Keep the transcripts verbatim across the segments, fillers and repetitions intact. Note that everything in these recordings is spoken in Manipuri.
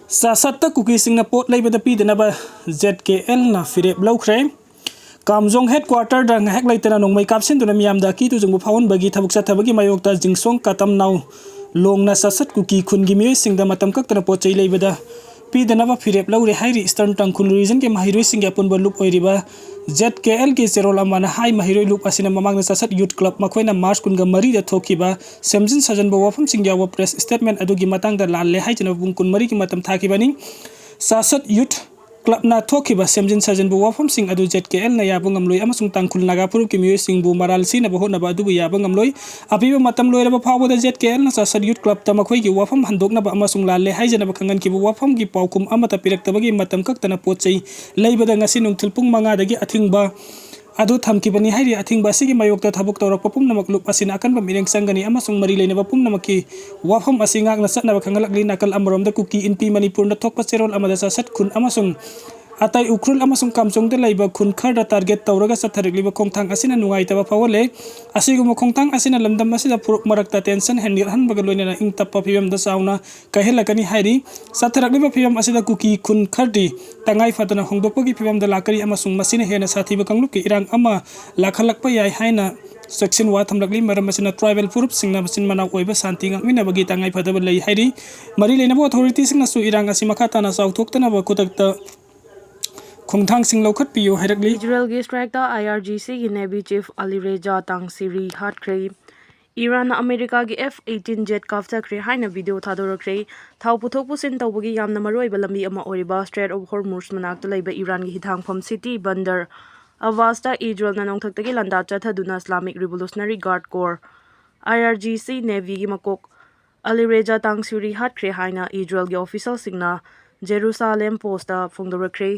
ꯆꯥꯁꯠꯇ ꯀꯨꯀꯤꯁꯤꯡꯅ ꯄꯣꯠ ꯂꯩꯕꯗ ꯄꯤꯗꯅꯕ ꯖꯦꯠ ꯀꯦ ꯑꯦꯜꯅ ꯐꯤꯔꯦꯞ ꯂꯧꯈ꯭ꯔꯦ꯫ ꯀꯥꯝꯖꯣꯡ ꯍꯦꯗꯀ꯭ꯋꯥꯇꯔꯗ ꯉꯥꯏꯍꯥꯛ ꯂꯩꯇꯅ ꯅꯣꯡꯃꯩ ꯀꯥꯞꯁꯤꯟꯗꯨꯅ ꯃꯤꯌꯥꯝꯗ ꯑꯀꯤꯕ ꯇꯨꯖꯨꯡꯕ ꯐꯥꯎꯍꯟꯕꯒꯤ ꯊꯕꯛ ꯆꯠꯊꯕꯒꯤ ꯃꯥꯌꯣꯛꯇ ꯖꯤꯡꯁꯣꯡ ꯀꯥꯇꯝꯅꯥꯎ ꯂꯣꯡꯅ ꯆꯥꯁꯠ ꯀꯨꯀꯤ ꯈꯨꯟꯒꯤ ꯃꯤꯑꯣꯏꯁꯤꯡꯗ ꯃꯇꯝ ꯀꯛꯇꯅ ꯄꯣꯠ ꯆꯩ ꯂꯩꯕꯗ ꯄꯤꯗꯅꯕ ꯐꯤꯔꯦꯞ ꯂꯧꯔꯦ ꯍꯥꯏꯔꯤ꯫ ꯏꯁꯇꯔꯟ ꯇꯥꯡꯈꯨꯜ ꯔꯤꯖꯟꯒꯤ ꯃꯍꯩꯔꯣꯏꯁꯤꯡꯒꯤ ꯑꯄꯨꯟꯕ ꯂꯨꯞ ꯑꯣꯏꯔꯤꯕ ꯖꯦꯠ ꯀꯦ ꯑꯦꯜꯒꯤ ꯆꯦꯔꯣꯜ ꯑꯃꯅ ꯍꯥꯏ, ꯃꯍꯩꯔꯣꯏ ꯂꯨꯞ ꯑꯁꯤꯅ ꯃꯃꯥꯡꯗ ꯆꯥꯁꯠ ꯌꯨꯠ ꯀ꯭ꯂꯕ ꯃꯈꯣꯏꯅ ꯃꯥꯔꯆ ꯀꯨꯟꯒ ꯃꯔꯤꯗ ꯊꯣꯛꯈꯤꯕ ꯁꯦꯝꯖꯤꯟ ꯁꯥꯖꯤꯟꯕ ꯋꯥꯐꯝꯁꯤꯡ ꯌꯥꯎꯕ ꯄ꯭ꯔꯦꯁ ꯁ꯭ꯇꯦꯠꯃꯦꯟ ꯑꯗꯨꯒꯤ ꯃꯇꯥꯡꯗ ꯂꯥꯜꯂꯦ ꯍꯥꯏꯗꯨꯅ ꯄꯨꯡ ꯀꯨꯟꯃꯔꯤꯒꯤ ꯃꯇꯝ ꯊꯥꯈꯤꯕꯅꯤ꯫ ꯆꯥꯁꯠ ꯌꯨꯠ ꯀ꯭ꯂꯕꯅ ꯊꯣꯛꯈꯤꯕ ꯁꯦꯝꯖꯤꯟ ꯁꯥꯖꯤꯟꯕ ꯋꯥꯐꯝꯁꯤꯡ ꯑꯗꯨ ꯖꯦꯠ ꯀꯦ ꯑꯦꯜꯅ ꯌꯥꯕ ꯉꯝꯂꯣꯏ ꯑꯃꯁꯨꯡ ꯇꯥꯡꯈꯨꯜ ꯅꯥꯒꯥ ꯐꯨꯔꯨꯞꯀꯤ ꯃꯤꯑꯣꯏꯁꯤꯡꯕꯨ ꯃꯔꯥꯜ ꯁꯤꯅꯕ ꯍꯣꯠꯅꯕ ꯑꯗꯨꯕꯨ ꯌꯥꯕ ꯉꯝꯂꯣꯏ꯫ ꯑꯄꯤꯕ ꯃꯇꯝ ꯂꯣꯏꯔꯕ ꯐꯥꯎꯕꯗ ꯖꯦꯠ ꯀꯦ ꯑꯦꯜꯅ ꯆꯥꯁꯠ ꯌꯨꯠ ꯀ꯭ꯂꯕꯇ ꯃꯈꯣꯏꯒꯤ ꯋꯥꯐꯝ ꯍꯟꯗꯣꯛꯅꯕ ꯑꯃꯁꯨꯡ ꯂꯥꯜꯂꯦ ꯍꯥꯏꯖꯅꯕ ꯈꯪꯍꯟꯈꯤꯕ ꯋꯥꯐꯝꯒꯤ ꯄꯥꯎꯈꯨꯝ ꯑꯃꯠꯇ ꯄꯤꯔꯛꯇꯕꯒꯤ ꯃꯇꯝ ꯀꯛꯇꯅ ꯄꯣꯠ ꯆꯩ ꯂꯩꯕꯗ ꯉꯁꯤ ꯅꯨꯡꯊꯤꯜ ꯄꯨꯡ ꯃꯉꯥꯗꯒꯤ ꯑꯊꯤꯡꯕ ꯑꯗꯨ ꯊꯝꯈꯤꯕꯅꯤ ꯍꯥꯏꯔꯤ꯫ ꯑꯊꯤꯡꯕ ꯑꯁꯤꯒꯤ ꯃꯥꯌꯣꯛꯇ ꯊꯕꯛ ꯇꯧꯔꯛꯄ ꯄꯨꯝꯅꯃꯛ ꯂꯨꯞ ꯑꯁꯤꯅ ꯑꯀꯟꯕ ꯃꯤꯠꯌꯦꯡ ꯆꯪꯒꯅꯤ ꯑꯃꯁꯨꯡ ꯃꯔꯤ ꯂꯩꯅꯕ ꯄꯨꯝꯅꯃꯛꯀꯤ ꯋꯥꯐꯝ ꯑꯁꯤ ꯉꯥꯛꯅ ꯆꯠꯅꯕ ꯈꯪꯍꯜꯂꯛꯂꯤ꯫ ꯅꯥꯀꯜ ꯑꯃꯔꯣꯝꯗ ꯀꯨꯀꯤ ꯏꯟꯄꯤ ꯃꯅꯤꯄꯨꯔꯗ ꯊꯣꯛꯄ ꯆꯦꯔꯣꯜ ꯑꯃꯗ ꯆꯥꯁꯠ ꯈꯨꯟ ꯑꯃꯁꯨꯡ ꯑꯇꯩ ꯎꯈ꯭ꯔꯨꯜ ꯑꯃꯁꯨꯡ ꯀꯥꯝꯖꯣꯡꯗ ꯂꯩꯕ ꯈꯨꯟ ꯈꯔꯗ ꯇꯥꯔꯒꯦꯠ ꯇꯧꯔꯒ ꯆꯠꯊꯔꯛꯂꯤꯕ ꯈꯣꯡꯊꯥꯡ ꯑꯁꯤꯅ ꯅꯨꯡꯉꯥꯏꯇꯕ ꯐꯥꯎꯍꯜꯂꯦ꯫ ꯑꯁꯤꯒꯨꯝꯕ ꯈꯣꯡꯊꯥꯡ ꯑꯁꯤꯅ ꯂꯝꯗꯝ ꯑꯁꯤꯗ ꯐꯨꯔꯨꯞ ꯃꯔꯛꯇ ꯇꯦꯟꯁꯟ ꯍꯦꯟꯒꯠꯍꯟꯕꯒ ꯂꯣꯏꯅꯅ ꯏꯪ ꯇꯞꯄ ꯐꯤꯕꯝꯗ ꯆꯥꯎꯅ ꯀꯥꯏꯍꯜꯂꯛꯀꯅꯤ ꯍꯥꯏꯔꯤ꯫ ꯆꯠꯊꯔꯛꯂꯤꯕ ꯐꯤꯕꯝ ꯑꯁꯤꯗ ꯀꯨꯀꯤ ꯈꯨꯟ ꯈꯔꯗꯤ ꯇꯉꯥꯏ ꯐꯗꯅ ꯍꯣꯡꯗꯣꯛꯄꯒꯤ ꯐꯤꯕꯝꯗ ꯂꯥꯛꯀꯅꯤ ꯑꯃꯁꯨꯡ ꯃꯁꯤꯅ ꯍꯦꯟꯅ ꯁꯥꯊꯤꯕ ꯀꯥꯡꯂꯨꯞꯀꯤ ꯏꯔꯥꯡ ꯑꯃ ꯂꯥꯛꯍꯜꯂꯛꯄ ꯌꯥꯏ ꯍꯥꯏꯅ ꯆꯦꯛꯁꯤꯟꯋꯥ ꯊꯝꯂꯛꯂꯤ꯫ ꯃꯔꯝ ꯑꯁꯤꯅ ꯇ꯭ꯔꯥꯏꯕꯦꯜ ꯐꯨꯔꯨꯞꯁꯤꯡꯅ ꯃꯆꯤꯟ ꯃꯅꯥꯎ ꯑꯣꯏꯕ ꯁꯥꯟꯇꯤ ꯉꯥꯛꯃꯤꯟꯅꯕꯒꯤ ꯇꯉꯥꯏ ꯐꯗꯕ ꯂꯩ ꯍꯥꯏꯔꯤ꯫ ꯃꯔꯤ ꯂꯩꯅꯕ ꯑꯣꯊꯣꯔꯤꯇꯤꯁꯤꯡꯅꯁꯨ ꯏꯔꯥꯡ ꯑꯁꯤ ꯃꯈꯥ ꯇꯥꯅ ꯆꯥꯎꯊꯣꯛꯇꯅꯕ ꯈꯨꯗꯛꯇ ꯈꯣꯡꯊꯥꯡꯁꯤꯡ ꯂꯧꯈꯠꯄꯤꯌꯨ ꯍꯥꯏꯔꯛꯂꯤ꯫ ꯏꯖꯔꯦꯜꯒꯤ ꯁ꯭ꯇ꯭ꯔꯥꯏꯛꯇ ꯑꯥꯏ ꯑꯥꯔ ꯖꯤ ꯁꯤꯒꯤ ꯅꯦꯚꯤ ꯆꯤꯐ ꯑꯂꯤꯔꯦꯖꯥ ꯇꯥꯡꯁꯤꯔꯤ ꯍꯥꯠꯈ꯭ꯔꯦ꯫ ꯏꯔꯥꯟꯅ ꯑꯃꯦꯔꯤꯀꯥꯒꯤ ꯑꯦꯐ ꯑꯩꯠꯇꯤꯟ ꯖꯦꯠ ꯀꯥꯞꯊꯈ꯭ꯔꯦ ꯍꯥꯏꯅ ꯚꯤꯗꯤꯑꯣ ꯊꯥꯗꯣꯔꯛꯈ꯭ꯔꯦ꯫ ꯊꯥꯎ ꯄꯨꯊꯣꯛ ꯄꯨꯁꯤꯟ ꯇꯧꯕꯒꯤ ꯌꯥꯝꯅ ꯃꯔꯨꯑꯣꯏꯕ ꯂꯝꯕꯤ ꯑꯃ ꯑꯣꯏꯔꯤꯕ ꯁ꯭ꯇ꯭ꯔꯦꯠ ꯑꯣꯐ ꯍꯣꯔꯃꯨꯖ ꯃꯅꯥꯛꯇ ꯂꯩꯕ ꯏꯔꯥꯟꯒꯤ ꯍꯤꯊꯥꯡꯐꯝ ꯁꯤꯇꯤ ꯕꯟꯗꯔ ꯑꯕꯥꯁꯇ ꯏꯖꯔꯦꯜꯅ ꯅꯣꯡꯊꯛꯇꯒꯤ ꯂꯥꯟꯗꯥ ꯆꯠꯊꯗꯨꯅ ꯏꯁꯂꯥꯃꯤꯛ ꯔꯤꯚꯣꯂꯨꯁꯅꯔꯤ ꯒꯥꯔꯗ ꯀꯣꯔ, ꯑꯥꯏ ꯑꯥꯔ ꯖꯤ ꯁꯤ, ꯅꯦꯚꯤꯒꯤ ꯃꯀꯣꯛ ꯑꯂꯤꯔꯦꯖꯥ ꯇꯥꯡꯁꯤꯔꯤ ꯍꯥꯠꯈ꯭ꯔꯦ ꯍꯥꯏꯅ ꯏꯖꯔꯦꯜꯒꯤ ꯑꯣꯐꯤꯁꯦꯜꯁꯤꯡꯅ Jerusalem post ꯐꯣꯡꯗꯣꯔꯛꯈ꯭ꯔꯦ꯫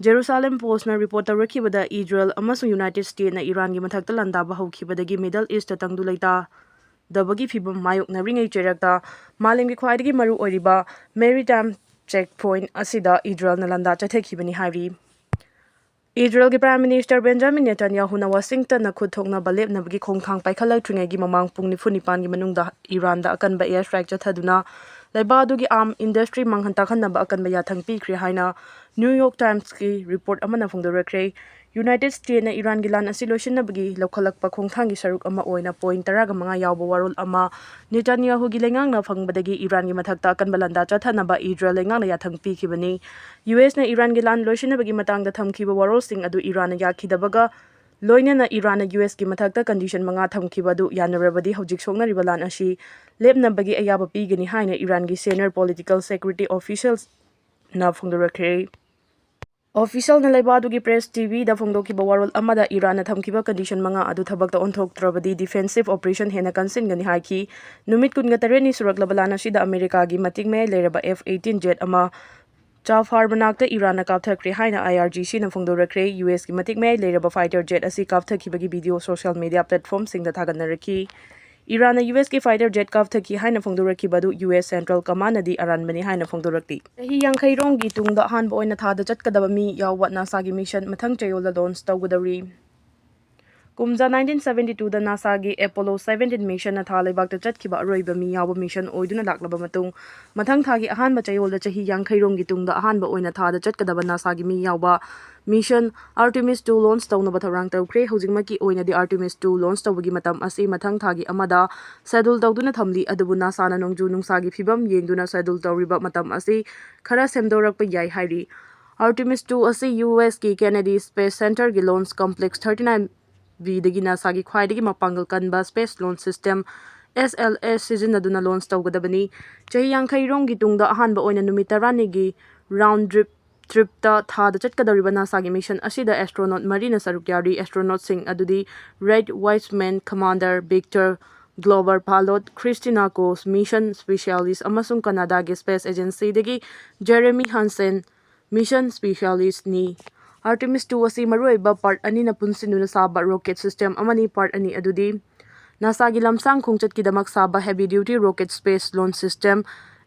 Jerusalem ꯄꯣꯁꯅ report ꯇꯧꯔꯛꯈꯤꯕꯗ Israel ꯑꯃꯁꯨꯡ ꯌꯨꯅꯥꯏꯇꯦꯗ ꯁ꯭ꯇꯦꯠꯅ ꯏꯔꯥꯟꯒꯤ ꯃꯊꯛꯇ ꯂꯥꯟꯗꯥꯕ ꯍꯧꯈꯤꯕꯗꯒꯤ ꯃꯤꯗꯜ ꯏꯁꯇ ꯇꯪꯗꯨ ꯂꯩꯇꯥꯗꯕꯒꯤ ꯐꯤꯚꯝ ꯃꯥꯌꯣꯛꯅꯔꯤꯉꯩ ꯆꯩꯔꯛꯇ ꯃꯥꯂꯦꯝꯒꯤ ꯈ꯭ꯋꯥꯏꯗꯒꯤ ꯃꯔꯨ ꯑꯣꯏꯔꯤꯕ ꯃꯦꯔꯤꯇꯥꯏꯝ ꯆꯦꯛ ꯄꯣꯏꯟꯠ ꯑꯁꯤꯗ ꯏꯖꯔꯦꯜꯅ ꯂꯥꯟꯗꯥ ꯆꯠꯊꯈꯤꯕꯅꯤ ꯍꯥꯏꯔꯤ꯫ ꯏꯖꯔꯦꯜꯒꯤ ꯄ꯭ꯔꯥꯏꯝ ꯃꯤꯅꯤꯁꯇꯔ ꯕꯦꯟꯖꯥꯃꯤꯟ ꯅꯦꯇꯥꯟꯌꯥꯍꯨꯅ ꯋꯥꯁꯤꯡꯇꯟꯅ ꯈꯨꯠ ꯊꯣꯛꯅꯕ ꯂꯦꯞꯅꯕꯒꯤ ꯈꯣꯡꯊꯥꯡ ꯄꯥꯏꯈꯠꯂꯛꯇ꯭ꯔꯤꯉꯩꯒꯤ ꯃꯃꯥꯡ ꯄꯨꯡ ꯅꯤꯐꯨ ꯅꯤꯄꯥꯟꯒꯤ ꯃꯅꯨꯡꯗ ꯏꯔꯥꯟꯗ ꯑꯀꯟꯕ ꯑꯦꯌꯔ ꯁ꯭ꯇ꯭ꯔꯥꯏꯛ ꯆꯠꯊꯗꯨꯅ ꯂꯩꯕꯥꯛ ꯑꯗꯨꯒꯤ arm industry ꯃꯥꯡꯍꯟ ꯇꯥꯛꯍꯟꯅꯕ ꯑꯀꯟꯕ ꯌꯥꯊꯪ ꯄꯤꯈ꯭ꯔꯦ ꯍꯥꯏꯅ New York Timesꯀꯤ report ꯑꯃꯅ ꯐꯣꯡꯗꯣꯔꯛꯈ꯭ꯔꯦ꯫ United States ꯏꯔꯥꯟꯒꯤ ꯂꯥꯟ ꯑꯁꯤ ꯂꯣꯏꯁꯤꯟꯅꯕꯒꯤ ꯂꯧꯈꯠꯂꯛꯄ ꯈꯣꯡꯊꯥꯡꯒꯤ ꯁꯔꯨꯛ ꯑꯃ ꯑꯣꯏꯅ point ꯇꯔꯥꯒ ꯃꯉꯥ ꯌꯥꯎꯕ ꯋꯥꯔꯣꯜ ꯑꯃ ꯅꯦꯇꯥꯟꯌꯥꯍꯨꯒꯤ ꯂꯩꯉꯥꯛꯅ ꯐꯪꯕꯗꯒꯤ ꯏꯔꯥꯟꯒꯤ ꯃꯊꯛꯇ ꯑꯀꯟꯕ ꯂꯥꯟꯗꯥ ꯆꯠꯊꯅꯕ ꯏꯖꯔꯦꯜ ꯂꯩꯉꯥꯛꯅ ꯌꯥꯊꯪ ꯄꯤꯈꯤꯕꯅꯤ꯫ ꯌꯨ ꯑꯦꯁꯅ ꯏꯔꯥꯟꯒꯤ ꯂꯥꯟ ꯂꯣꯏꯁꯤꯟꯅꯕꯒꯤ ꯃꯇꯥꯡꯗ ꯊꯝꯈꯤꯕ ꯋꯥꯔꯣꯜꯁꯤꯡ ꯑꯗꯨ ꯏꯔꯥꯟꯅ ꯌꯥꯈꯤꯗꯕꯒ ꯂꯣꯏꯅꯅ ꯏꯔꯥꯟꯅ ꯌꯨ ꯑꯦꯁꯀꯤ ꯃꯊꯛꯇ condition ꯃꯉꯥ ꯊꯝꯈꯤꯕ ꯑꯗꯨ ꯌꯥꯅꯔꯕꯗꯤ ꯍꯧꯖꯤꯛ ꯁꯣꯛꯅꯔꯤꯕ ꯂꯥꯟ ꯑꯁꯤ ꯂꯦꯞꯅꯕꯒꯤ ꯑꯌꯥꯕ ꯄꯤꯒꯅꯤ ꯍꯥꯏꯅ ꯏꯔꯥꯟꯒꯤ senior political security officialsꯅ ꯐꯣꯡꯗꯣꯔꯛꯈ꯭ꯔꯦ꯫ Officialꯅ ꯂꯩꯕꯥꯛ ꯑꯗꯨꯒꯤ press ꯇꯤ ꯚꯤꯗ ꯐꯣꯡꯗꯣꯛꯈꯤꯕ ꯋꯥꯔꯣꯜ ꯑꯃꯗ ꯏꯔꯥꯟꯅ ꯊꯝꯈꯤꯕ condition ꯃꯉꯥ ꯑꯗꯨ ꯊꯕꯛꯇ ꯑꯣꯟꯊꯣꯛꯇ꯭ꯔꯕꯗꯤ defensive operation ꯍꯦꯟꯅ ꯀꯟꯁꯤꯟꯒꯅꯤ ꯍꯥꯏꯈꯤ꯫ ꯅꯨꯃꯤꯠ ꯀꯨꯟꯒ ꯇꯔꯦꯠꯅꯤ ꯁꯨꯔꯛꯂꯕ ꯂꯥꯟ ꯑꯁꯤꯗ ꯑꯃꯦꯔꯤꯀꯥꯒꯤ ꯃꯇꯤꯛ ꯃꯌꯥꯏ ꯂꯩꯔꯕ F eighteen jet ꯑꯃ ꯆꯥꯐꯥꯔ ꯃꯅꯥꯛꯇ ꯏꯔꯥꯟꯅ ꯀꯥꯞꯊꯈ꯭ꯔꯦ ꯍꯥꯏꯅ I R G Cꯅ ꯐꯣꯡꯗꯣꯔꯛꯈ꯭ꯔꯦ꯫ ꯌꯨ ꯑꯦꯁꯀꯤ ꯃꯇꯤꯛ ꯃꯌꯥꯏ ꯂꯩꯔꯕ fighter jet ꯑꯁꯤ ꯀꯥꯞꯊꯈꯤꯕꯒꯤ video social media platformꯁꯤꯡꯗ ꯊꯥꯒꯠꯅꯔꯛꯈꯤ꯫ ꯏꯔꯥꯟꯅ ꯌꯨ ꯑꯦꯁꯀꯤ fighter jet ꯀꯥꯞꯊꯈꯤ ꯍꯥꯏꯅ ꯐꯣꯡꯗꯣꯔꯛꯈꯤꯕ ꯑꯗꯨ ꯌꯨ ꯑꯦꯁ Central Commandꯅꯗꯤ ꯑꯔꯥꯟꯕꯅꯤ ꯍꯥꯏꯅ ꯐꯣꯡꯗꯣꯔꯛꯂꯤ꯫ ꯆꯍꯤ ꯌꯥꯡꯈꯩꯔꯣꯝꯒꯤ ꯇꯨꯡꯗ ꯑꯍꯥꯟꯕ ꯑꯣꯏꯅ ꯊꯥꯗ ꯆꯠꯀꯗꯕ ꯃꯤ ꯌꯥꯎꯕ NASAꯒꯤ mission ꯃꯊꯪ ꯆꯌꯣꯜꯗ launch ꯇꯧꯒꯗꯧꯔꯤ꯫ ꯀꯨꯝꯖꯥ nineteen seventy twoꯗ NASAꯒꯤ Apollo seventeen missionꯅ ꯊꯥ ꯂꯩꯕꯥꯛꯇ ꯆꯠꯈꯤꯕ ꯑꯔꯣꯏꯕ ꯃꯤ ꯌꯥꯎꯕ mission ꯑꯣꯏꯗꯨꯅ ꯂꯥꯛꯂꯕ ꯃꯇꯨꯡ, ꯃꯊꯪ ꯊꯥꯒꯤ ꯑꯍꯥꯟꯕ ꯆꯌꯣꯜꯗ ꯆꯍꯤ ꯌꯥꯡꯈꯩꯔꯣꯝꯒꯤ ꯇꯨꯡꯗ ꯑꯍꯥꯟꯕ ꯑꯣꯏꯅ ꯊꯥꯗ ꯆꯠꯀꯗꯕ NASAꯒꯤ ꯃꯤ ꯌꯥꯎꯕ mission Artemis two launch ꯇꯧꯅꯕ ꯊꯧꯔꯥꯡ ꯇꯧꯈ꯭ꯔꯦ꯫ ꯍꯧꯖꯤꯛꯃꯛꯀꯤ ꯑꯣꯏꯅꯗꯤ Artemis two launch ꯇꯧꯕꯒꯤ ꯃꯇꯝ ꯑꯁꯤ ꯃꯊꯪ ꯊꯥꯒꯤ ꯑꯃꯗ schedule ꯇꯧꯗꯨꯅ ꯊꯝꯂꯤ, ꯑꯗꯨꯕꯨ NASAꯅ ꯅꯣꯡꯖꯨ ꯅꯨꯡꯁꯥꯒꯤ ꯐꯤꯕꯝ ꯌꯦꯡꯗꯨꯅ schedule ꯇꯧꯔꯤꯕ ꯃꯇꯝ ꯑꯁꯤ ꯈꯔ ꯁꯦꯝꯗꯣꯔꯛꯄ ꯌꯥꯏ ꯍꯥꯏꯔꯤ꯫ Artemis two ꯑꯁꯤ ꯌꯨ ꯑꯦꯁꯀꯤ Kennedy Space Centerꯒꯤ Launch Complex thirty nine Bꯗꯒꯤ NASAꯒꯤ ꯈ꯭ꯋꯥꯏꯗꯒꯤ ꯃꯄꯥꯡꯒꯜ ꯀꯟꯕ space launch system, S L S, ꯁꯤꯖꯤꯟꯅꯗꯨꯅ launch ꯇꯧꯒꯗꯕꯅꯤ꯫ ꯆꯍꯤ ꯌꯥꯡꯈꯩꯔꯣꯝꯒꯤ ꯇꯨꯡꯗ ꯑꯍꯥꯟꯕ ꯑꯣꯏꯅ ꯅꯨꯃꯤꯠ ꯇꯔꯥꯅꯤꯒꯤ round trip tripꯇ ꯊꯥꯗ ꯆꯠꯀꯗꯧꯔꯤꯕ NASAꯒꯤ mission ꯑꯁꯤꯗ astronaut ꯃꯔꯤꯅ ꯁꯔꯨꯛ ꯌꯥꯔꯤ꯫ Astronautꯁꯤꯡ ꯑꯗꯨꯗꯤ Reed Wiseman, Commander Victor Glover, Pilot Christina Koch, Mission Specialist, ꯑꯃꯁꯨꯡ ꯀꯅꯥꯗꯥꯒꯤ Space Agencyꯗꯒꯤ Jeremy Hansen, Mission Specialistꯅꯤ꯫ Artemis two ꯑꯁꯤ ꯃꯔꯨꯑꯣꯏꯕ part ꯑꯅꯤꯅ ꯄꯨꯟꯁꯤꯟꯗꯨꯅ ꯁꯥꯕ rocket system ꯑꯃꯅꯤ꯫ Part ꯑꯅꯤ ꯑꯗꯨꯗꯤ NASAꯒꯤ ꯂꯝꯁꯥꯡ ꯈꯣꯡꯆꯠꯀꯤꯗꯃꯛ ꯁꯥꯕ heavy duty rocket space launch system,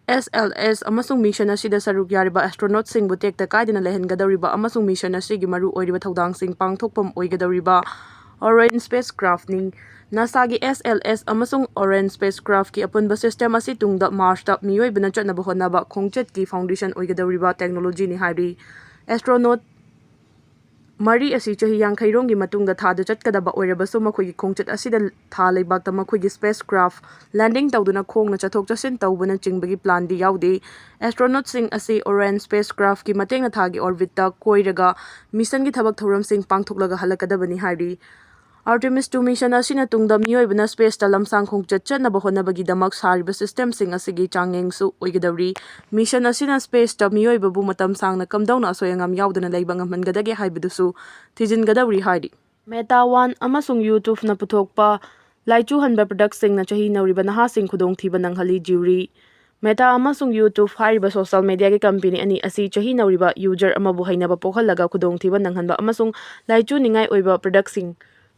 S L S, ꯑꯃꯁꯨꯡ mission ꯑꯁꯤꯗ ꯁꯔꯨꯛ ꯌꯥꯔꯤꯕ astronautꯁꯤꯡꯕꯨ ꯇꯦꯛꯇ ꯀꯥꯏꯗꯅ ꯂꯩꯍꯟꯒꯗꯧꯔꯤꯕ ꯑꯃꯁꯨꯡ mission ꯑꯁꯤꯒꯤ ꯃꯔꯨ ꯑꯣꯏꯔꯤꯕ ꯊꯧꯗꯥꯡꯁꯤꯡ ꯄꯥꯡꯊꯣꯛꯐꯝ ꯑꯣꯏꯒꯗꯧꯔꯤꯕ Orion spacecraftꯅꯤ꯫ ꯅꯥꯁꯥꯒꯤ ꯑꯦꯁ ꯑꯦꯜ ꯑꯦꯁ ꯑꯃꯁꯨꯡ ꯑꯣꯔꯤꯌꯟ ꯁ꯭ꯄꯦꯁ ꯀ꯭ꯔꯥꯐꯀꯤ ꯑꯄꯨꯟꯕ ꯁꯤꯁꯇꯦꯝ ꯑꯁꯤ ꯇꯨꯡꯗ ꯃꯥꯔꯁꯇ ꯃꯤꯑꯣꯏꯕꯅ ꯆꯠꯅꯕ ꯍꯣꯠꯅꯕ ꯈꯣꯡꯆꯠꯀꯤ ꯐꯥꯎꯟꯗꯦꯁꯟ ꯑꯣꯏꯒꯗꯧꯔꯤꯕ ꯇꯦꯛꯅꯣꯂꯣꯖꯤꯅꯤ ꯍꯥꯏꯔꯤ꯫ ꯑꯦꯁꯇ꯭ꯔꯣꯅꯣꯠ ꯃꯔꯤ ꯑꯁꯤ ꯆꯍꯤ ꯌꯥꯡꯈꯩꯔꯣꯝꯒꯤ ꯃꯇꯨꯡꯗ ꯊꯥꯗ ꯆꯠꯀꯗꯕ ꯑꯣꯏꯔꯕꯁꯨ, ꯃꯈꯣꯏꯒꯤ ꯈꯣꯡꯆꯠ ꯑꯁꯤꯗ ꯊꯥ ꯂꯩꯕꯥꯛꯇ ꯃꯈꯣꯏꯒꯤ ꯁ꯭ꯄꯦꯁ ꯀ꯭ꯔꯥꯐ ꯂꯦꯟꯗꯤꯡ ꯇꯧꯗꯨꯅ ꯈꯣꯡꯅ ꯆꯠꯊꯣꯛ ꯆꯠꯁꯤꯟ ꯇꯧꯕꯅꯆꯤꯡꯕꯒꯤ ꯄ꯭ꯂꯥꯟꯗꯤ ꯌꯥꯎꯗꯦ꯫ ꯑꯦꯁꯇ꯭ꯔꯣꯅꯣꯠꯁꯤꯡ ꯑꯁꯤ ꯑꯣꯔꯤꯌꯟ ꯁ꯭ꯄꯦꯁ ꯀ꯭ꯔꯥꯐꯀꯤ ꯃꯇꯦꯡꯅ ꯊꯥꯒꯤ ꯑꯣꯔꯕꯤꯠꯇ ꯀꯣꯏꯔꯒ ꯃꯤꯁꯟꯒꯤ ꯊꯕꯛ ꯊꯧꯔꯝꯁꯤꯡ ꯄꯥꯡꯊꯣꯛꯂꯒ ꯍꯜꯂꯛꯀꯗꯕꯅꯤ ꯍꯥꯏꯔꯤ꯫ ꯑꯥꯔꯇꯦꯃꯤꯁ ꯇꯨ ꯃꯤꯁꯟ ꯑꯁꯤꯅ ꯇꯨꯡꯗ ꯃꯤꯑꯣꯏꯕꯅ ꯁ꯭ꯄꯦꯁꯇ ꯂꯝꯁꯥꯡ ꯈꯣꯡꯆꯠ ꯆꯠꯅꯕ ꯍꯣꯠꯅꯕꯒꯤꯗꯃꯛ ꯁꯥꯔꯤꯕ ꯁꯤꯁꯇꯦꯝꯁꯤꯡ ꯑꯁꯤꯒꯤ ꯆꯥꯡꯌꯦꯡꯁꯨ ꯑꯣꯏꯒꯗꯧꯔꯤ꯫ ꯃꯤꯁꯟ ꯑꯁꯤꯅ ꯁ꯭ꯄꯦꯁꯇ ꯃꯤꯑꯣꯏꯕꯕꯨ ꯃꯇꯝ ꯁꯥꯡꯅ ꯀꯝꯗꯧꯅ ꯑꯁꯣꯏ ꯑꯉꯥꯝ ꯌꯥꯎꯗꯅ ꯂꯩꯕ ꯉꯝꯍꯟꯒꯗꯒꯦ ꯍꯥꯏꯕꯗꯨꯁꯨ ꯊꯤꯖꯤꯟꯒꯗꯧꯔꯤ ꯍꯥꯏꯔꯤ꯫ ꯃꯦꯇꯥ ꯋꯥꯟ ꯑꯃꯁꯨꯡ ꯌꯨꯇ꯭ꯌꯨꯕꯅ ꯄꯨꯊꯣꯛꯄ ꯂꯥꯏꯆꯨꯍꯟꯕ ꯄ꯭ꯔꯗꯛꯁꯤꯡꯅ ꯆꯍꯤ ꯅꯧꯔꯤꯕ ꯅꯍꯥꯁꯤꯡ ꯈꯨꯗꯣꯡꯊꯤꯕ ꯅꯪꯍꯜꯂꯤ꯫ ꯖ꯭ꯌꯨꯔꯤ꯫ ꯃꯦꯇꯥ ꯑꯃꯁꯨꯡ ꯌꯨꯇ꯭ꯌꯨꯕ ꯍꯥꯏꯔꯤꯕ ꯁꯣꯁꯤꯌꯦꯜ ꯃꯦꯗꯤꯌꯥꯒꯤ ꯀꯝꯄꯦꯅꯤ ꯑꯅꯤ ꯑꯁꯤ ꯆꯍꯤ ꯅꯧꯔꯤꯕ ꯌꯨꯖꯔ ꯑꯃꯕꯨ ꯍꯩꯅꯕ ꯄꯣꯛꯍꯜꯂꯒ ꯈꯨꯗꯣꯡꯊꯤꯕ ꯅꯪꯍꯟꯕ ꯑꯃꯁꯨꯡ ꯂꯥꯏꯆꯨꯅꯤꯡꯉꯥꯏ ꯑꯣꯏꯕ ꯄ꯭ꯔꯗꯛꯁꯤꯡ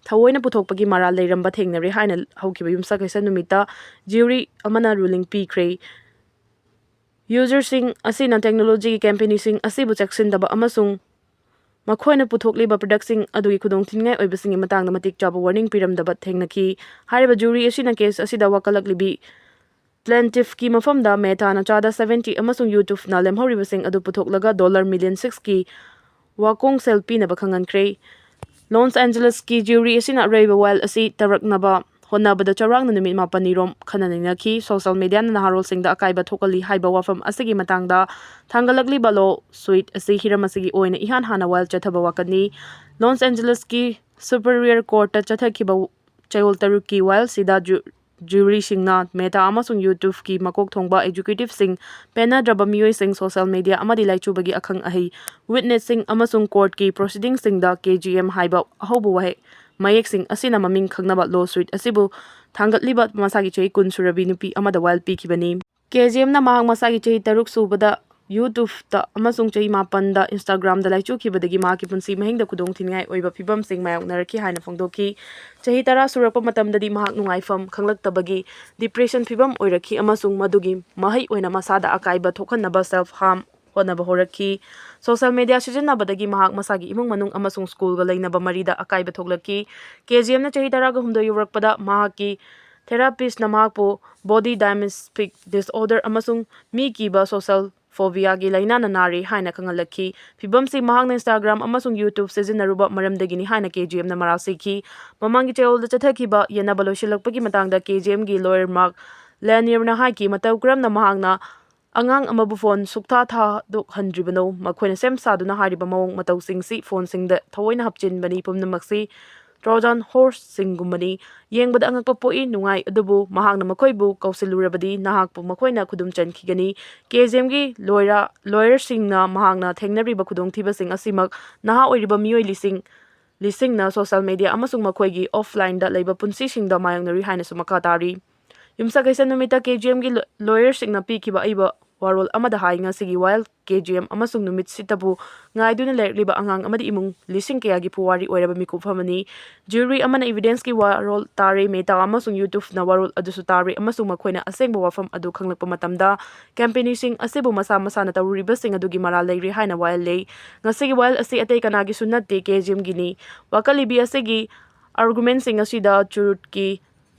ꯊꯑꯣꯏꯅ ꯄꯨꯊꯣꯛꯄꯒꯤ ꯃꯔꯥꯜ ꯂꯩꯔꯝꯕ ꯊꯦꯡꯅꯔꯦ ꯍꯥꯏꯅ ꯍꯧꯈꯤꯕ ꯌꯨꯝꯁꯀꯩꯁ ꯅꯨꯃꯤꯠꯇ ꯖ꯭ꯌꯨꯔꯤ ꯑꯃꯅ ꯔꯨꯂꯤꯡ ꯄꯤꯈ꯭ꯔꯦ꯫ ꯌꯨꯖꯔꯁꯤꯡ ꯑꯁꯤꯅ ꯇꯦꯛꯅꯣꯂꯣꯖꯤꯒꯤ ꯀꯝꯄꯦꯅꯤꯁꯤꯡ ꯑꯁꯤꯕꯨ ꯆꯦꯛꯁꯤꯟꯗꯕ ꯑꯃꯁꯨꯡ ꯃꯈꯣꯏꯅ ꯄꯨꯊꯣꯛꯂꯤꯕ ꯄ꯭ꯔꯗꯛꯁꯤꯡ ꯑꯗꯨꯒꯤ ꯈꯨꯗꯣꯡꯊꯤꯅꯤꯡꯉꯥꯏ ꯑꯣꯏꯕꯁꯤꯡꯒꯤ ꯃꯇꯥꯡꯗ ꯃꯇꯤꯛ ꯆꯥꯕ ꯋꯥꯔꯅꯤꯡ ꯄꯤꯔꯝꯗꯕ ꯊꯦꯡꯅꯈꯤ꯫ ꯍꯥꯏꯔꯤꯕ ꯖ꯭ꯌꯨꯔꯤ ꯑꯁꯤꯅ ꯀꯦꯁ ꯑꯁꯤꯗ ꯋꯥꯀꯠꯂꯛꯂꯤꯕꯤ ꯄ꯭ꯂꯦꯟꯇꯤꯐꯀꯤ ꯃꯐꯝꯗ ꯃꯦꯇꯥꯅ ꯆꯥꯗ ꯁꯚꯦꯟꯇꯤ ꯑꯃꯁꯨꯡ ꯌꯨꯇ꯭ꯌꯨꯕꯅ ꯂꯦꯝꯍꯧꯔꯤꯕꯁꯤꯡ ꯑꯗꯨ ꯄꯨꯊꯣꯛꯂꯒ ꯗꯣꯂꯔ ꯃꯤꯂꯤꯌꯟ ꯁꯤꯛꯁꯀꯤ ꯋꯥꯀꯣꯡ ꯁꯦꯜ ꯄꯤꯅꯕ ꯈꯪꯍꯟꯈ꯭ꯔꯦ꯫ ꯂꯣꯁ ꯑꯦꯟꯖꯦꯂꯁꯀꯤ ꯖ꯭ꯌꯨꯔꯤ ꯑꯁꯤꯅ ꯑꯔꯣꯏꯕ ꯋꯥꯏꯜ ꯑꯁꯤ ꯇꯧꯔꯛꯅꯕ ꯍꯣꯠꯅꯕꯗ ꯆꯥꯎꯔꯥꯛꯅ ꯅꯨꯃꯤꯠ ꯃꯥꯄꯟꯅꯤꯔꯣꯝ ꯈꯟꯅ ꯅꯩꯅꯈꯤ꯫ ꯁꯣꯁꯤꯌꯦꯜ ꯃꯦꯗꯤꯌꯥꯅ ꯅꯍꯥꯔꯣꯜꯁꯤꯡꯗ ꯑꯀꯥꯏꯕ ꯊꯣꯛꯍꯜꯂꯤ ꯍꯥꯏꯕ ꯋꯥꯐꯝ ꯑꯁꯤꯒꯤ ꯃꯇꯥꯡꯗ ꯊꯥꯡꯒꯠꯂꯛꯂꯤꯕ ꯂꯣ ꯁꯨꯏꯠ ꯑꯁꯤ ꯍꯤꯔꯝ ꯑꯁꯤꯒꯤ ꯑꯣꯏꯅ ꯏꯍꯥꯟ ꯍꯥꯟꯅ ꯋꯥꯏꯜ ꯆꯠꯊꯕ ꯋꯥꯀꯠꯅꯤ꯫ ꯂꯣꯁ ꯑꯦꯟꯖꯦꯂꯁꯀꯤ ꯁꯨꯄꯔꯤꯌꯔ ꯀꯣꯔꯠꯇ ꯆꯠꯊꯈꯤꯕ ꯆꯌꯣꯜ ꯇꯔꯨꯛꯀꯤ ꯋꯥꯏꯜꯁꯤꯗ ꯖꯨ-, ꯖ꯭ꯌꯨꯔꯤꯁꯤꯡꯅ ꯃꯦꯇꯥ ꯑꯃꯁꯨꯡ ꯌꯨꯇ꯭ꯌꯨꯕꯀꯤ ꯃꯀꯣꯛ ꯊꯣꯡꯕ ꯑꯦꯛꯖꯤꯀ꯭ꯌꯨꯇꯤꯕꯁꯤꯡ, ꯄꯦꯟꯅꯗ꯭ꯔꯕ ꯃꯤꯑꯣꯏꯁꯤꯡ, ꯁꯣꯁꯤꯌꯦꯜ ꯃꯦꯗꯤꯌꯥ ꯑꯃꯗꯤ ꯂꯥꯏꯆꯨꯕꯒꯤ ꯑꯈꯪ ꯑꯍꯩ ꯋꯤꯠꯅꯦꯁꯁꯤꯡ ꯑꯃꯁꯨꯡ ꯀꯣꯔꯠꯀꯤ ꯄ꯭ꯔꯣꯁꯤꯗꯤꯡꯁꯤꯡꯗ ꯀꯦ ꯖꯤ ꯑꯦꯝ ꯍꯥꯏꯕ ꯑꯍꯧꯕ ꯋꯥꯍꯩ ꯃꯌꯦꯛꯁꯤꯡ ꯑꯁꯤꯅ ꯃꯃꯤꯡ ꯈꯪꯅꯕ ꯂꯣ ꯁꯨꯏꯠ ꯑꯁꯤꯕꯨ ꯊꯥꯡꯒꯠꯂꯤꯕ ꯃꯁꯥꯒꯤ ꯆꯍꯤ ꯀꯨꯟ ꯁꯨꯔꯕꯤ ꯅꯨꯄꯤ ꯑꯃꯗ ꯋꯥꯏꯜ ꯄꯤꯈꯤꯕꯅꯤ꯫ ꯀꯦ ꯖꯤ ꯑꯦꯝꯅ ꯃꯍꯥꯛ ꯃꯁꯥꯒꯤ ꯆꯍꯤ ꯇꯔꯨꯛ ꯁꯨꯕꯗ ꯌꯨꯇ꯭ꯌꯨꯕꯇ ꯑꯃꯁꯨꯡ ꯆꯍꯤ ꯃꯥꯄꯟꯗ ꯏꯟꯁꯇꯥꯒ꯭ꯔꯥꯝꯗ ꯂꯥꯏꯆꯨꯈꯤꯕꯗꯒꯤ ꯃꯍꯥꯛꯀꯤ ꯄꯨꯟꯁꯤ ꯃꯍꯤꯡꯗ ꯈꯨꯗꯣꯡꯊꯤꯅꯤꯡꯉꯥꯏ ꯑꯣꯏꯕ ꯐꯤꯚꯝꯁꯤꯡ ꯃꯥꯌꯣꯛꯅꯔꯛꯈꯤ ꯍꯥꯏꯅ ꯐꯣꯡꯗꯣꯛꯈꯤ꯫ ꯆꯍꯤ ꯇꯔꯥ ꯁꯨꯔꯛꯄ ꯃꯇꯝꯗꯗꯤ ꯃꯍꯥꯛ ꯅꯨꯡꯉꯥꯏꯐꯝ ꯈꯪꯂꯛꯇꯕꯒꯤ ꯗꯤꯄ꯭ꯔꯦꯁꯟ ꯐꯤꯚꯝ ꯑꯣꯏꯔꯛꯈꯤ ꯑꯃꯁꯨꯡ ꯃꯗꯨꯒꯤ ꯃꯍꯩ ꯑꯣꯏꯅ ꯃꯁꯥꯗ ꯑꯀꯥꯏꯕ ꯊꯣꯛꯍꯟꯅꯕ ꯁꯦꯜꯐ ꯍꯥꯔꯝ ꯍꯣꯠꯅꯕ ꯍꯧꯔꯛꯈꯤ꯫ ꯁꯣꯁꯤꯌꯦꯜ ꯃꯤꯗꯤꯌꯥ ꯁꯤꯖꯤꯟꯅꯕꯗꯒꯤ ꯃꯍꯥꯛ ꯃꯁꯥꯒꯤ ꯏꯃꯨꯡ ꯃꯅꯨꯡ ꯑꯃꯁꯨꯡ ꯁ꯭ꯀꯨꯜꯒ ꯂꯩꯅꯕ ꯃꯔꯤꯗ ꯑꯀꯥꯏꯕ ꯊꯣꯛꯂꯛꯈꯤ꯫ ꯀꯦ ꯖꯤ ꯑꯦꯝꯅ ꯆꯍꯤ ꯇꯔꯥꯒ ꯍꯨꯝꯗꯣꯏ ꯌꯧꯔꯛꯄꯗ ꯃꯍꯥꯛꯀꯤ ꯊꯦꯔꯥꯄꯤꯁꯅ ꯃꯍꯥꯛꯄꯨ ꯕꯣꯗꯤ ꯗꯥꯏꯃꯤꯁꯐꯤꯛ ꯗꯤꯁꯑꯣꯔꯗꯔ ꯑꯃꯁꯨꯡ ꯃꯤ ꯀꯤꯕ ꯁꯣꯁꯤꯌꯦꯜ ꯐꯣꯕꯤꯌꯥꯒꯤ ꯂꯥꯏꯅꯥꯅ ꯅꯥꯔꯦ ꯍꯥꯏꯅ ꯈꯪꯍꯜꯂꯛꯈꯤ꯫ ꯐꯤꯚꯝꯁꯤ ꯃꯍꯥꯛꯅ Instagram ꯑꯃꯁꯨꯡ YouTube ꯁꯤꯖꯤꯟꯅꯔꯨꯕ ꯃꯔꯝꯗꯒꯤꯅꯤ ꯍꯥꯏꯅ ꯀꯦ ꯖꯤ ꯑꯦꯝꯅ ꯃꯔꯥꯜ ꯁꯤꯈꯤ꯫ ꯃꯃꯥꯡꯒꯤ ꯆꯌꯣꯜꯗ ꯆꯠꯊꯈꯤꯕ ꯌꯦꯟꯅꯕ ꯂꯣꯏꯁꯤꯜꯂꯛꯄꯒꯤ ꯃꯇꯥꯡꯗ ꯀꯦ ꯖꯤ ꯑꯦꯝꯒꯤ ꯂꯣꯌꯔ ꯃꯥꯔꯛ ꯂꯦꯅꯤꯌꯔꯅ ꯍꯥꯏꯈꯤ, ꯃꯇꯧ ꯀꯔꯝꯅ ꯃꯍꯥꯛꯅ ꯑꯉꯥꯡ ꯑꯃꯕꯨ ꯐꯣꯟ ꯁꯨꯛꯊꯥ ꯊꯥꯗꯣꯛꯍꯟꯗ꯭ꯔꯤꯕꯅꯣ꯫ ꯃꯈꯣꯏꯅ ꯁꯦꯝ ꯁꯥꯗꯨꯅ ꯍꯥꯏꯔꯤꯕ ꯃꯑꯣꯡ ꯃꯇꯧꯁꯤꯡꯁꯤ ꯐꯣꯟꯁꯤꯡꯗ ꯊꯑꯣꯏꯅ ꯍꯥꯞꯆꯤꯟꯕꯅꯤ꯫ ꯄꯨꯝꯅꯃꯛꯁꯤ Trojan horseꯁꯤꯡꯒꯨꯝꯕꯅꯤ꯫ ꯌꯦꯡꯕꯗ ꯑꯉꯛꯄ ꯄꯣꯛꯏ, ꯅꯨꯡꯉꯥꯏ, ꯑꯗꯨꯕꯨ ꯃꯍꯥꯛꯅ ꯃꯈꯣꯏꯕꯨ ꯀꯧꯁꯤꯜꯂꯨꯔꯕꯗꯤ ꯅꯍꯥꯛꯄꯨ ꯃꯈꯣꯏꯅ ꯈꯨꯗꯨꯝ ꯆꯟꯈꯤꯒꯅꯤ꯫ ꯀꯦ ꯖꯤ ꯑꯦꯝꯒꯤ ꯂꯣꯌꯔ, ꯂꯣꯌꯔꯁꯤꯡꯅ ꯃꯍꯥꯛꯅ ꯊꯦꯡꯅꯔꯤꯕ ꯈꯨꯗꯣꯡꯊꯤꯕꯁꯤꯡ ꯑꯁꯤꯃꯛ ꯅꯍꯥ ꯑꯣꯏꯔꯤꯕ ꯃꯤꯑꯣꯏ ꯂꯤꯁꯤꯡ, ꯂꯤꯁꯤꯡꯅ ꯁꯣꯁꯤꯌꯦꯜ ꯃꯤꯗꯤꯌꯥ ꯑꯃꯁꯨꯡ ꯃꯈꯣꯏꯒꯤ ꯑꯣꯐꯂꯥꯏꯟꯗ ꯂꯩꯕ ꯄꯨꯟꯁꯤꯁꯤꯡꯗ ꯃꯥꯌꯣꯛꯅꯔꯤ ꯍꯥꯏꯅꯁꯨ ꯃꯈꯥ ꯇꯥꯔꯤ꯫ ꯌꯨꯝꯁꯀꯩꯁ ꯅꯨꯃꯤꯠꯇ ꯀꯦ ꯖꯤ ꯑꯦꯝꯒꯤ ꯂꯣ-, ꯂꯣꯌꯔꯁꯤꯡꯅ ꯄꯤꯈꯤꯕ ꯑꯏꯕ ꯋꯥꯔꯣꯜ ꯑꯃꯗ ꯍꯥꯏ, ꯉꯁꯤꯒꯤ ꯋꯥꯌꯦꯜ ꯀꯦ ꯖꯤ ꯑꯦꯝ ꯑꯃꯁꯨꯡ ꯅꯨꯃꯤꯠꯁꯤꯇꯕꯨ ꯉꯥꯏꯗꯨꯅ ꯂꯩꯔꯛꯂꯤꯕ ꯑꯉꯥꯡ ꯑꯃꯗꯤ ꯏꯃꯨꯡ ꯂꯤꯁꯤꯡ ꯀꯌꯥꯒꯤ ꯄꯨꯋꯥꯔꯤ ꯑꯣꯏꯔꯕ ꯃꯤꯀꯨꯞ ꯑꯃꯅꯤ꯫ ꯖꯨꯔꯤ ꯑꯃꯅ ꯏꯚꯤꯗꯦꯟꯁꯀꯤ ꯋꯥꯔꯣꯜ ꯇꯥꯔꯦ, ꯃꯦꯇꯥ ꯑꯃꯁꯨꯡ ꯌꯨꯇꯨꯕꯅ ꯋꯥꯔꯣꯜ ꯑꯗꯨꯁꯨ ꯇꯥꯔꯦ ꯑꯃꯁꯨꯡ ꯃꯈꯣꯏꯅ ꯑꯁꯦꯡꯕ ꯋꯥꯐꯝ ꯑꯗꯨ ꯈꯪꯂꯛꯄ ꯃꯇꯝꯗ ꯀꯦꯝꯄꯦꯅꯤꯁꯤꯡ ꯑꯁꯤꯕꯨ ꯃꯁꯥ ꯃꯁꯥꯅ ꯇꯧꯔꯨꯔꯤꯕꯁꯤꯡ ꯑꯗꯨꯒꯤ ꯃꯔꯥꯜ ꯂꯩꯔꯦ ꯍꯥꯏꯅ ꯋꯥꯌꯦꯜ ꯂꯩ꯫ ꯉꯁꯤꯒꯤ ꯋꯥꯌꯦꯜ ꯑꯁꯤ ꯑꯇꯩ ꯀꯅꯥꯒꯤꯁꯨ ꯅꯠꯇꯦ, ꯀꯦ ꯖꯤ ꯑꯦꯝꯒꯤꯅꯤ꯫ ꯋꯥꯀꯠꯂꯤꯕꯤ ꯑꯁꯤꯒꯤ ꯑꯥꯔꯒꯨꯃꯦꯟꯁꯤꯡ ꯑꯁꯤꯗ ꯆꯨꯔꯨꯠꯀꯤ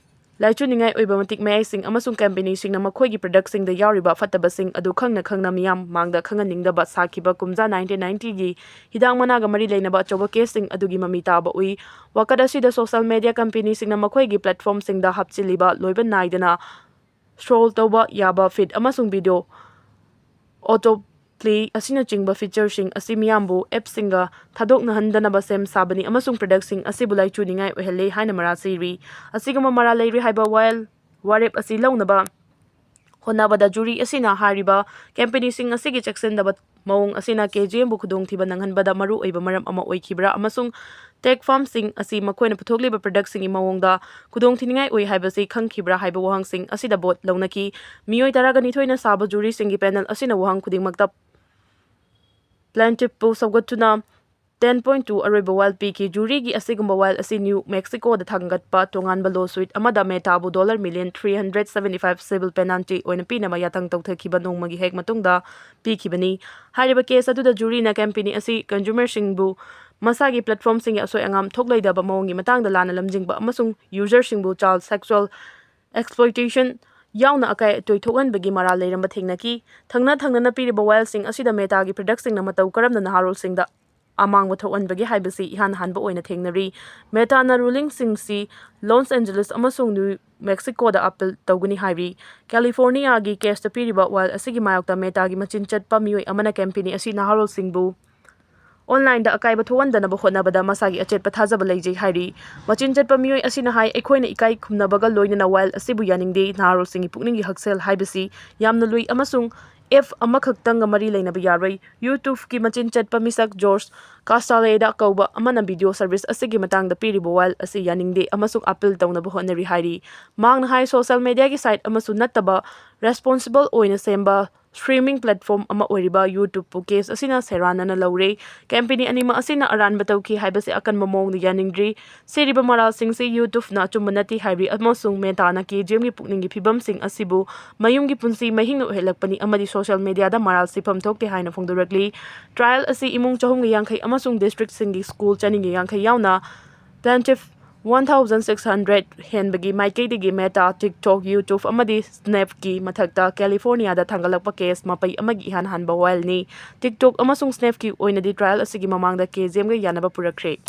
ꯂꯥꯏꯆꯨꯅꯤꯡꯉꯥꯏ ꯑꯣꯏꯕ ꯃꯇꯤꯛ ꯃꯌꯥꯏꯁꯤꯡ ꯑꯃꯁꯨꯡ ꯀꯦꯝꯄꯦꯅꯤꯁꯤꯡꯅ ꯃꯈꯣꯏꯒꯤ ꯄ꯭ꯔꯗꯛꯁꯤꯡꯗ ꯌꯥꯎꯔꯤꯕ ꯐꯠꯇꯕꯁꯤꯡ ꯑꯗꯨ ꯈꯪꯅ ꯈꯪꯅ ꯃꯤꯌꯥꯝ ꯃꯥꯡꯗ ꯈꯪꯍꯟꯅꯤꯡꯗꯕ ꯁꯥꯈꯤꯕ ꯀꯨꯝꯖꯥ ꯅꯥꯏꯟꯇꯤꯟ ꯅꯥꯏꯟꯇꯤꯒꯤ ꯍꯤꯗꯥꯛ ꯃꯅꯥꯒ ꯃꯔꯤ ꯂꯩꯅꯕ ꯑꯆꯧꯕ ꯀꯦꯁꯁꯤꯡ ꯑꯗꯨꯒꯤ ꯃꯃꯤ ꯇꯥꯕ ꯎꯏ꯫ ꯋꯥꯀꯠ ꯑꯁꯤꯗ ꯁꯣꯁꯤꯌꯦꯜ ꯃꯤꯗꯤꯌꯥ ꯀꯝꯄꯦꯅꯤꯁꯤꯡꯅ ꯃꯈꯣꯏꯒꯤ ꯄ꯭ꯂꯦꯠꯐꯣꯔꯝꯁꯤꯡꯗ ꯍꯥꯞꯆꯤꯜꯂꯤꯕ ꯂꯣꯏꯕ ꯅꯥꯏꯗꯅ ꯁ꯭ꯀ꯭ꯔꯣꯜ ꯇꯧꯕ ꯌꯥꯕ ꯐꯤꯗ ꯑꯃꯁꯨꯡ ꯚꯤꯗꯤꯑꯣ ꯑꯣꯇꯣ ꯄ꯭ꯂꯦ ꯑꯁꯤꯅꯆꯤꯡꯕ ꯐꯤꯆꯔꯁꯤꯡ ꯑꯁꯤ ꯃꯤꯌꯥꯝꯕꯨ ꯑꯦꯞꯁꯤꯡꯒ ꯊꯥꯗꯣꯛꯅꯍꯟꯗꯅꯕ ꯁꯦꯝ ꯁꯥꯕꯅꯤ ꯑꯃꯁꯨꯡ ꯄ꯭ꯔꯗꯛꯁꯤꯡ ꯑꯁꯤꯕꯨ ꯂꯥꯏꯆꯨꯅꯤꯡꯉꯥꯏ ꯑꯣꯏꯍꯜꯂꯦ ꯍꯥꯏꯅ ꯃꯔꯥꯜ ꯁꯤꯔꯤ꯫ ꯑꯁꯤꯒꯨꯝꯕ ꯃꯔꯥꯜ ꯂꯩꯔꯤ ꯍꯥꯏꯕ ꯋꯥꯌꯦꯜ ꯋꯥꯔꯦꯞ ꯑꯁꯤ ꯂꯧꯅꯕ ꯍꯣꯠꯅꯕꯗ ꯖꯨꯔꯤ ꯑꯁꯤꯅ ꯍꯥꯏꯔꯤꯕ ꯀꯦꯝꯄꯦꯅꯤꯁꯤꯡ ꯑꯁꯤꯒꯤ ꯆꯦꯛꯁꯤꯟꯗꯕ ꯃꯑꯣꯡ ꯑꯁꯤꯅ ꯀꯦ ꯖꯤ ꯑꯦꯝꯕꯨ ꯈꯨꯗꯣꯡꯊꯤꯕ ꯅꯪꯍꯟꯕꯗ ꯃꯔꯨ ꯑꯣꯏꯕ ꯃꯔꯝ ꯑꯃ ꯑꯣꯏꯈꯤꯕ꯭ꯔꯥ ꯑꯃꯁꯨꯡ ꯇꯦꯛ ꯐꯥꯔꯝꯁꯤꯡ ꯑꯁꯤ ꯃꯈꯣꯏꯅ ꯄꯨꯊꯣꯛꯂꯤꯕ ꯄ꯭ꯔꯗꯛꯁꯤꯡꯒꯤ ꯃꯑꯣꯡꯗ ꯈꯨꯗꯣꯡꯊꯤꯅꯤꯡꯉꯥꯏ ꯑꯣꯏ ꯍꯥꯏꯕꯁꯤ ꯈꯪꯈꯤꯕ꯭ꯔꯥ ꯍꯥꯏꯕ ꯋꯥꯍꯪꯁꯤꯡ ꯑꯁꯤꯗ ꯚꯣꯠ ꯂꯧꯅꯈꯤ꯫ ꯃꯤꯑꯣꯏ ꯇꯔꯥꯒ ꯅꯤꯊꯣꯏꯅ ꯁꯥꯕ ꯖꯨꯔꯤꯁꯤꯡꯒꯤ ꯄꯦꯅꯦꯜ ꯑꯁꯤꯅ ꯋꯥꯍꯪ ꯈꯨꯗꯤꯡꯃꯛꯇ ꯄ꯭ꯂꯦꯟꯇꯤꯐꯄꯨ ꯁꯧꯒꯠꯇꯨꯅ ten point two ꯑꯔꯣꯏꯕ ꯋꯥꯏꯜ ꯄꯤꯈꯤ꯫ ꯖꯨꯔꯤꯒꯤ ꯑꯁꯤꯒꯨꯝꯕ ꯋꯥꯏꯜ ꯑꯁꯤ ꯅ꯭ꯌꯨ ꯃꯦꯛꯁꯤꯀꯣꯗ ꯊꯥꯡꯒꯠꯄ ꯇꯣꯉꯥꯟꯕ ꯂꯣ ꯁꯨꯏꯠ ꯑꯃꯗ ꯃꯦꯇꯥꯕꯨ dollar million three hundred seventy five civil penalty ꯑꯣꯏꯅ ꯄꯤꯅꯕ ꯌꯥꯊꯪ ꯇꯧꯊꯈꯤꯕ ꯅꯣꯡꯃꯒꯤ ꯍꯦꯛ ꯃꯇꯨꯡꯗ ꯄꯤꯈꯤꯕꯅꯤ꯫ ꯍꯥꯏꯔꯤꯕ ꯀꯦꯁ ꯑꯗꯨꯗ ꯖꯨꯔꯤꯅ ꯀꯝꯄꯦꯅꯤ ꯑꯁꯤ ꯀꯟꯖꯨꯃꯔꯁꯤꯡꯕꯨ ꯃꯁꯥꯒꯤ ꯄ꯭ꯂꯦꯠꯐꯣꯔꯝꯁꯤꯡꯒꯤ ꯑꯁꯣꯏ ꯑꯉꯥꯝ ꯊꯣꯛꯂꯣꯏꯗꯕ ꯃꯑꯣꯡꯒꯤ ꯃꯇꯥꯡꯗ ꯂꯥꯟꯅ ꯂꯝꯖꯤꯡꯕ ꯑꯃꯁꯨꯡ ꯌꯨꯖꯔꯁꯤꯡꯕꯨ ꯆꯥꯏꯜ ꯁꯦꯛꯁꯨꯑꯦꯜ ꯑꯦꯛꯁꯄ꯭ꯂꯣꯏꯇꯦꯁꯟ ꯌꯥꯎꯅ ꯑꯀꯥꯏ ꯑꯇꯣꯏ ꯊꯣꯛꯍꯟꯕꯒꯤ ꯃꯔꯥꯜ ꯂꯩꯔꯝꯕ ꯊꯦꯡꯅꯈꯤ꯫ ꯊꯪꯅ ꯊꯪꯅꯅ ꯄꯤꯔꯤꯕ ꯋꯥꯏꯜꯁꯤꯡ ꯑꯁꯤꯗ ꯃꯦꯇꯥꯒꯤ ꯄ꯭ꯔꯗꯛꯁꯤꯡꯅ ꯃꯇꯧ ꯀꯔꯝꯅ ꯅꯍꯥꯔꯣꯜꯁꯤꯡꯗ ꯑꯃꯥꯡꯕ ꯊꯣꯛꯍꯟꯕꯒꯦ ꯍꯥꯏꯕꯁꯤ ꯏꯍꯥꯟ ꯍꯥꯟꯕ ꯑꯣꯏꯅ ꯊꯦꯡꯅꯔꯤ꯫ ꯃꯦꯇꯥꯅ ꯔꯨꯂꯤꯡꯁꯤꯡꯁꯤ ꯂꯣꯁ ꯑꯦꯟꯖꯦꯂꯤꯁ ꯑꯃꯁꯨꯡ ꯅ꯭ꯌꯨ ꯃꯦꯛꯁꯤꯀꯣꯗ ꯑꯄꯤꯜ ꯇꯧꯒꯅꯤ ꯍꯥꯏꯔꯤ꯫ ꯀꯦꯂꯤꯐꯣꯔꯅꯤꯌꯥꯒꯤ ꯀꯦꯁꯇ ꯄꯤꯔꯤꯕ ꯋꯥꯏꯜ ꯑꯁꯤꯒꯤ ꯃꯥꯌꯣꯛꯇ ꯃꯦꯇꯥꯒꯤ ꯃꯆꯤꯟ ꯆꯠꯄ ꯃꯤꯑꯣꯏ ꯑꯃꯅ ꯀꯝꯄꯦꯅꯤ ꯑꯁꯤ ꯅꯍꯥꯔꯣꯜꯁꯤꯡꯕꯨ ꯑꯣꯟꯂꯥꯏꯟꯗ ꯑꯀꯥꯏꯕ ꯊꯣꯛꯍꯟꯗꯅꯕ ꯍꯣꯠꯅꯕꯗ ꯃꯁꯥꯒꯤ ꯑꯆꯦꯠꯄ ꯊꯥꯖꯕ ꯂꯩꯖꯩ ꯍꯥꯏꯔꯤ꯫ ꯃꯆꯤꯟ ꯆꯠꯄ ꯃꯤꯑꯣꯏ ꯑꯁꯤꯅ ꯍꯥꯏ, "ꯑꯩꯈꯣꯏꯅ ꯏꯀꯥꯏ ꯈꯨꯝꯅꯕꯒ ꯂꯣꯏꯅꯅ ꯋꯥꯏꯜ ꯑꯁꯤꯕꯨ ꯌꯥꯅꯤꯡꯗꯦ꯫ ꯅꯍꯥꯔꯣꯜꯁꯤꯡꯒꯤ ꯄꯨꯛꯅꯤꯡꯒꯤ ꯍꯛꯁꯦꯜ ꯍꯥꯏꯕꯁꯤ ꯌꯥꯝꯅ ꯂꯨꯏ ꯑꯃꯁꯨꯡ ꯑꯦꯞ ꯑꯃꯈꯛꯇꯪꯒ ꯃꯔꯤ ꯂꯩꯅꯕ ꯌꯥꯔꯣꯏ꯫" YouTubeꯀꯤ ꯃꯆꯤꯟ ꯆꯠꯄ ꯃꯤꯁꯛ ꯖꯣꯔꯖ ꯀꯥꯁꯇꯥꯂꯦꯗꯥ ꯀꯧꯕ ꯑꯃꯅ ꯚꯤꯗꯤꯑꯣ ꯁꯔꯚꯤꯁ ꯑꯁꯤꯒꯤ ꯃꯇꯥꯡꯗ ꯄꯤꯔꯤꯕ ꯋꯥꯏꯜ ꯑꯁꯤ ꯌꯥꯅꯤꯡꯗꯦ ꯑꯃꯁꯨꯡ ꯑꯄꯤꯜ ꯇꯧꯅꯕ ꯍꯣꯠꯅꯔꯤ ꯍꯥꯏꯔꯤ꯫ ꯃꯍꯥꯛꯅ ꯍꯥꯏ, ꯁꯣꯁꯤꯌꯦꯜ ꯃꯦꯗꯤꯌꯥꯒꯤ ꯁꯥꯏꯠ ꯑꯃꯁꯨ ꯅꯠꯇꯕ ꯔꯦꯁꯄꯣꯟꯁꯤꯕꯜ ꯑꯣꯏꯅ ꯁꯦꯝꯕ ꯁ꯭ꯇ꯭ꯔꯤꯃꯤꯡ ꯄ꯭ꯂꯦꯠꯐꯣꯔꯝ ꯑꯃ ꯑꯣꯏꯔꯤꯕ YouTubeꯄꯨ ꯀꯦꯁ ꯑꯁꯤꯅ ꯁꯦꯔꯥꯟꯅꯅ ꯂꯧꯔꯦ꯫ ꯀꯝꯄꯦꯅꯤ ꯑꯅꯤꯃꯛ ꯑꯁꯤꯅ ꯑꯔꯥꯟꯕ ꯇꯧꯈꯤ ꯍꯥꯏꯕꯁꯤ ꯑꯀꯟꯕ ꯃꯑꯣꯡꯗ ꯌꯥꯅꯤꯡꯗ꯭ꯔꯤ꯫ ꯁꯤꯔꯤꯕ ꯃꯔꯥꯜꯁꯤꯡꯁꯤ YouTubeꯅ ꯑꯆꯨꯝꯕ ꯅꯠꯇꯦ ꯍꯥꯏꯔꯤ ꯑꯃꯁꯨꯡ ꯃꯦꯇꯥꯅ ꯀꯦꯖꯤꯑꯦꯝꯒꯤ ꯄꯨꯛꯅꯤꯡꯒꯤ ꯐꯤꯕꯝꯁꯤꯡ ꯑꯁꯤꯕꯨ ꯃꯌꯨꯝꯒꯤ ꯄꯨꯟꯁꯤ ꯃꯍꯤꯡꯅ ꯑꯣꯏꯍꯜꯂꯛꯄꯅꯤ ꯑꯃꯗꯤ ꯁꯣꯁꯤꯌꯦꯜ ꯃꯦꯗꯤꯌꯥꯗ ꯃꯔꯥꯜ ꯁꯤꯐꯝ ꯊꯣꯛꯇꯦ ꯍꯥꯏꯅ ꯐꯣꯡꯗꯣꯔꯛꯂꯤ꯫ ꯇ꯭ꯔꯥꯏꯜ ꯑꯁꯤ ꯏꯃꯨꯡ ꯆꯍꯨꯝꯒ ꯌꯥꯡꯈꯩ ꯑꯃꯁꯨꯡ ꯗꯤꯁꯇ꯭ꯔꯤꯛꯁꯤꯡꯒꯤ ꯁ꯭ꯀꯨꯜ ꯆꯅꯤꯒ ꯌꯥꯡꯈꯩ ꯌꯥꯎꯅ ꯄ꯭ꯂꯦꯟꯇꯤꯐ one thousand six hundred ꯍꯦꯟꯕꯒꯤ ꯃꯥꯏꯀꯩꯗꯒꯤ ꯃꯦꯇꯥ, TikTok, YouTube ꯑꯃꯗꯤ Snapꯀꯤ ꯃꯊꯛꯇ ꯀꯦꯂꯤꯐꯣꯔꯅꯤꯌꯥꯗ ꯊꯥꯡꯒꯠꯂꯛꯄ ꯀꯦꯁ ꯃꯄꯩ ꯑꯃꯒꯤ ꯏꯍꯥꯟ ꯍꯥꯟꯕ ꯋꯥꯏꯜꯅꯤ꯫ TikTok ꯑꯃꯁꯨꯡ Snapꯀꯤ ꯑꯣꯏꯅꯗꯤ ꯇ꯭ꯔꯥꯏꯜ ꯑꯁꯤꯒꯤ ꯃꯃꯥꯡꯗ ꯀꯦꯖꯤꯑꯦꯝꯒ ꯌꯥꯅꯕ ꯄꯨꯔꯛꯈ꯭ꯔꯦ꯫